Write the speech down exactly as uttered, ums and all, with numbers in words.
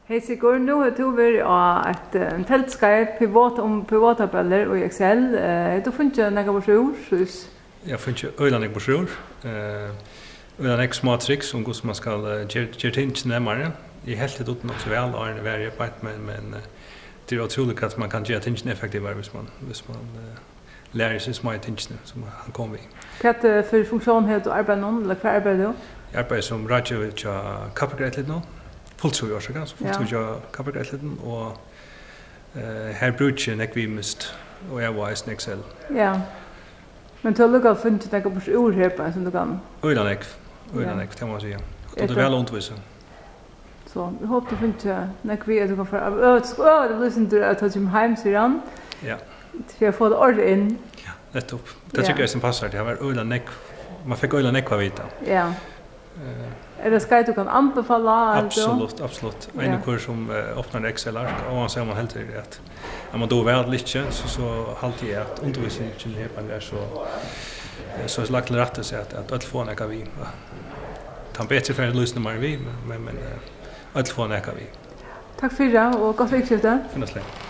Hey Sigurd, nú hevur tú verið á eitt, eh, ein telduskeiv, pivot, um pivotabellir í Excel. Eh, hevur tú fingið nakað burturúr, Sús? Eg havi fingið øgiliga nógv burturúr. Eh, øgiliga nógv smá triks um hvussu mann skal, eh, ger-, gera tingini nemmari. Eg helt, eg dugdi nokk so væl, áðrenn eg var her beint, men, men, eh, tað er ótrúligt, hvat mann kann gera tingini effektivari, hvis mann, hvis mann, eh, lærir seg smá tingini, sum hann kom við. Hvat, eh, fyri funktión hevur tú arbeiðið nú, ella hvar arbeiðir tú? Eg arbeiði sum ráðgevi hjá Kappróðrareftirlitinum, fulltrúgv, orsaka, so fulltrúgv hjá Kappróðrareftirlitinum, og, eh, her brúki eg nógv Ymiskt, og eg havi eisini Excel. Ja. Men tú hevur líka fingið nakað burturúr her, bara sum tú kann. Øgiliga nógv, øgiliga nógv, tað má eg siga. Og tú ert væl at undirvísa. So, eg hopi, tú fingið nakað við, at tú kann fara av øvut, sko, øvut, lýsindur, at tú kemur heim, sigur hann. Ja. Fyri at fáa tað orðið inn. Ja, nettupp. Tað tyki eg sum passar, tað var øgiliga nógv, mann fekk øgiliga nógv at vita. Ja. Eh. Er tað skeið, tú kann anbefala, heldur tú? Absolutt, absolutt. Ein og hvør sum, eh, opnar Excel-ark, og hann sigur, man heldur at, at man dugir væl ella ikki, so, so haldi eg, at undirvísingin her kann vera so, eh, so lagt til rættis, at, at øll fáa nakað við. Tann betri fær lýsini meira við, men, men, men, eh, øll fáa nakað við. Takk fyri, og gott vikuskifti. Fínt, slett.